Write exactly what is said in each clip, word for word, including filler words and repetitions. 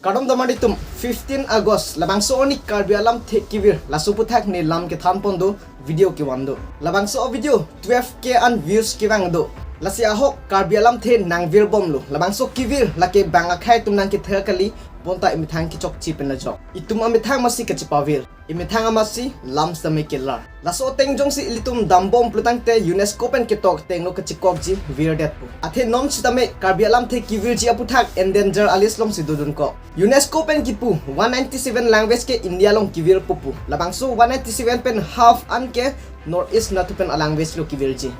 Kardom damar itum, fifteen August, labangso arni Karbi alamthe kevir, laso aputhak ne lam kethan pon do, video kevan do. Labangso video twelve K an views kevang do. Lasi ahok Karbi alamthe nangvir bomlo. Labangso kevir lake bang akhei atum nangkether kali, bonta emethang kechokche pen ajok. Itum amethang masi kachepavir. Emethang amatsi lam sitame kelar. Laso ateng jongsi ilitum dambom pulotangte UNESCO pen ketok atenglo kachekokji virdetpo. Athe non sitame Karbi alamthe kevirji aputhak endanger a-list alongsi dodunkok. UNESCO pen kipu one ninety-seven language ke India along kevirpo pu. Labangso one ninety-seven pen half an ke North East nathu pen a-language lo kevirji.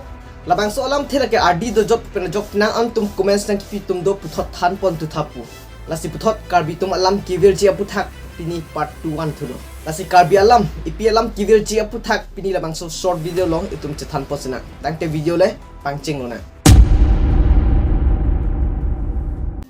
Labangso alamthe lake ardi dojot pen ajok nang antum comments nangkepi atum do puthot than pon tutha pu. Lasi puthot Karbi atum alam kevirji aputhak pini part two an thulo. Lasi Karbi alam, epi alam kevirji aputhak pini labangso short video along itum chethan pon sinang. Tangte video le pangchenglonang.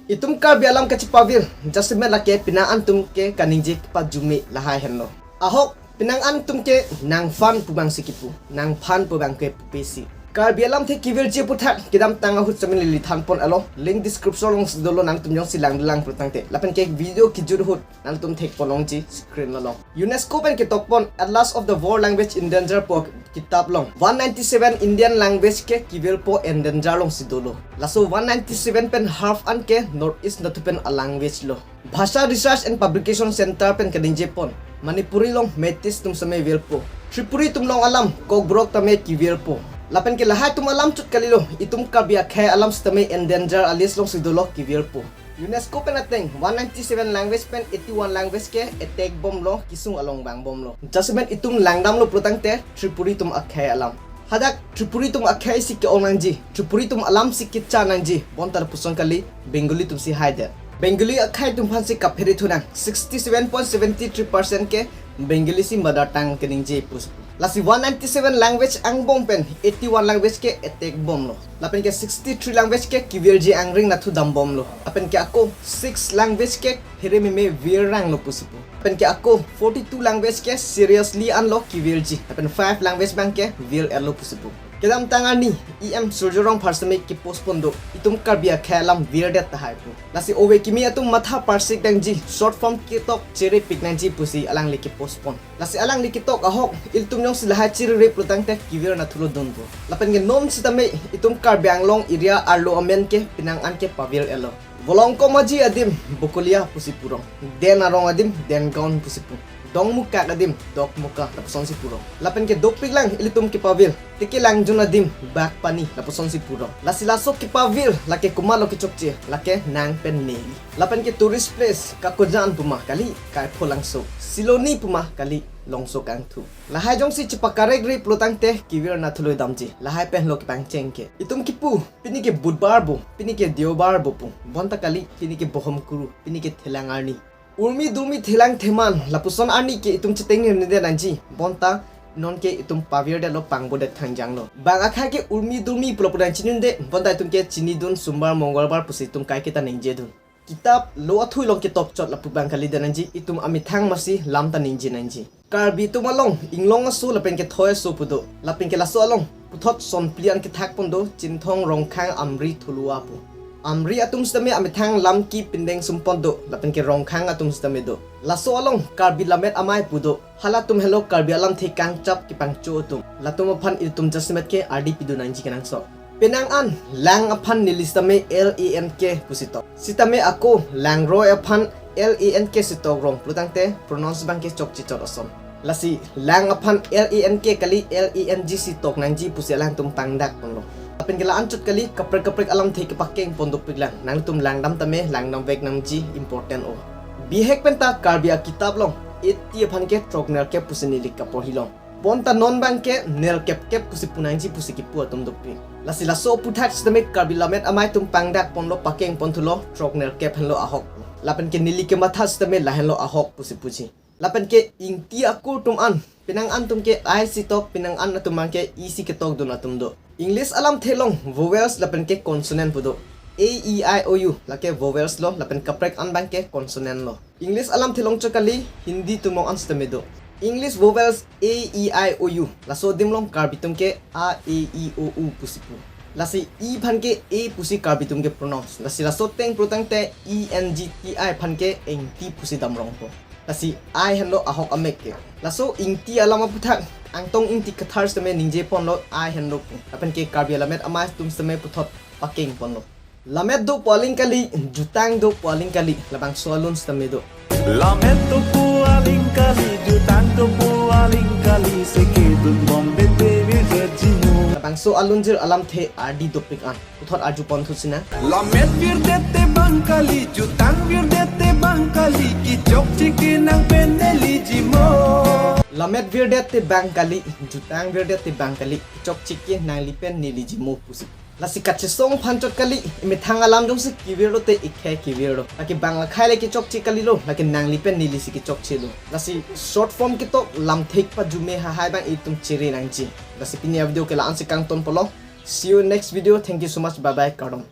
Itum Karbi alam kachepavir, jasemet lake penang antum ke kaningje kepajume lahai henlo. Ahok, penang antum ke nangphan pu abangsi kipu, nangphan pu abang ke pupesi. Karbi alamthe kevirji aputhak kedamtang ahut sitame neli than pon alo, link description alongsi dolo, nangtum jongsi langdunlang pulotangte. Lapen ke video kejut ahut nangtum thek pon longji screen along. UNESCO pen ketok pon Atlas of the World Language in Danger pu kitap along one ninety-seven Indian language ke kevirpo endanger alongsi dolo. Laso one ninety-seven pen half an ke North East nathu pen a-language lo. Bhasha Research and Publication Center pen kaningje pon, Manipuri along Meiteis atum sitame virpo. Tripuri atum along alam Kokborok tame kevirpo. Lapen ke lahai atum alam chot kalilo, itum Karbi akhei alam sitame endanger a-list alongsi dolo kevirpo. UNESCO pen ateng one ninety-seven language pen eighty-one language ke attack bomlo, kesung along vangbomlo. Jasemet itum langdamlo pulotangte Tripuri atum akhei alam. Hadak Tripuri atum akhei si ke-ong nangji, Tripuri atum alam si kecha nangji, bonta lapuson kali Bengali atum si haidet. Bengali akhei atum aphan si kaphere thunang, sixty-seven point seven three percent ke Bengali si mother tongue keningje pusi pu. Lasi one ninety-seven language angbong pen eighty-one language ke attack bomlo. Lapen ke sixty-three language ke kevirji angring nathu dambomlo. Lapen ke ako six language ke phere meme virranglo pusi pu. Lapen ke ako forty-two language ke seriously anlo kevirji. Lapen five language abang ke vir-etlo pusi pu. Kedamtang arni E M Surjya Rongphar sitame ke-post pon do, itum Karbi akhei alam virdet tahai pu. Lasi ove kimi atum matha parsik nangji, short form ketok cherepik nangji pusi alangli ke-post pon. Lasi alangli ketok ahok ilitum jongsi lahai cherere pulotangte kevir nathulo dunpo. Lapen ke non sitame itum Karbi Anglong area arlo amen ke penang an ke pavir-etlo. Volongkom aji adim Bokolia pusi purong. Den arong adim Dengaon pusi pu. Dongmukak adim Dokmoka lapusonsi purong. Lapen ke dopiklang ilitum kepavir Tekelangjun adim Bagpani lapusonsi purong. Lasi laso kepavir lake komatlo kechokche, lake nang pen neli. Lapen ke tourist place Kakojan puma kali, Kaipholangso, Siloni puma kali, Longsokangthu. Lahai jongsi chepakarekre pulotangte kevir nathulo damji. Lahai penlo kepangcheng ke. Itum kipu, pini ke Budbar bo, pini ke Deobar bo pu. Bonta kali, pini ke Bohomkuru, pini ke Thelang arni. Urmi durmi thelang theman, lapuson arni ke itum chetengrim nede nangji, bonta non ke itum pavirdetlo, pangbodet thangjanglo. Bang akhei ke urmi durmi pulo pu nangchinide, bonta itum ke chinidun Sumbar Mongolbar pusi itum kaiketa ningjedun. Kitap lo athui along ketok chot lapu abang kali de nangji, itum amethang masi lam ta ningje nangji. Karbi atum along inglong aso lapen kethoi aso pu do. Lapen ke laso along puthot son phli an kethak pon do, Chinthong, Rongkhang, Amri, Thulua pu. Amri atum sitame amethang lam kipindeng sumpon do, lapen ke Rongkhang atum sitame do. Laso along Karbi Lammet Amei pu do. Halatum henlo Karbi alamthe kangchap kepangcho atum. Latum aphan ilitum jasemet ke ardi pidun nangji kenangsot. Penang an lang aphan neli sitame L A N K pusi tok. Sitame ako langroi aphan L A N K si tok rong pulotangte pronounce abang ke chokche chot ason. Lasi lang aphan L A N K kali, L A N G si tok nangji pusi alangtum pangdak ponlo. Lapen ke la-an chot kali, kaprek kaprek alamthe kepakeng pon dopiklang. Nangtum langdam tame langdamvek nangji, important o. Bihek penta Karbi akitap along eighty aphan ke throknerkep pusi neli kaporhilong. Bonta non abang ke nerkepkep pusi pu nangji pusi kipu atum dopik. Lasi laso aputhak sitame Karbi Lammet Amei atum pangdak ponlo, pakeng pon thulo, throknerkep henlo ahok. Lapen ke neli kematha sitame lahenlo ahok pusi puji. Lapen ke Ingti akur atum an, penang an atum ke I si tok, penang an atum abang ke E si ketokdun atum do. English alamthe along vowels lapen ke consonant pu do. A, E, I, O, U, lake vowels lo, lapen kaprek an abang ke consonant lo. English alamthe along chot kali, Hindi atum along an sitame do. English vowels A, E, I, O, U. Laso adim along Karbi atum ke A, E, I, O, U pusi pu. Lasi E aphan ke E pusi Karbi atum ke pronounce. Lasi laso ateng pro tangte E N G T I aphan ke engti pusi damrongpo. Lasi I henlo ahok amek ke. Laso Ingti alam aputhak Angtong Ingti Kathar sitame ningje ponlo I henlo pu. Lapen ke Karbi alammet amei atum sitame puthot pakeng ponlo. Lammet do pu aling kali, jutang do pu aling kali, labangso alun sitame do. Lammet do pu aling kali, jutang do pu aling kali, seke dun bom bete virdet jimo. Labangso alunjir alamthe ardi dopik an. Puthot arju ponthu sinang. Lammet virdet te bang kali, jutang virdet te bang kali, kechokche ke nang pen neli jimo. Lammet virdet te bang kali, jutang virdet te bang kali, kechokche ke nangli pen neli jimo pusi. Lasi kachesong aphan chot kali, imethang alam jongsi kevirlo te ikhei kevirlo. Lake bang akhei le kechokche kalilo, lake nangli pen neli si kechokchelo. Lasi short form ketok lamthe ik pajume hahai abang itum chere nangji. Lasi pini avideo ke la-an si kangton polo. See you next video. Thank you so much. Bye bye. Kardom.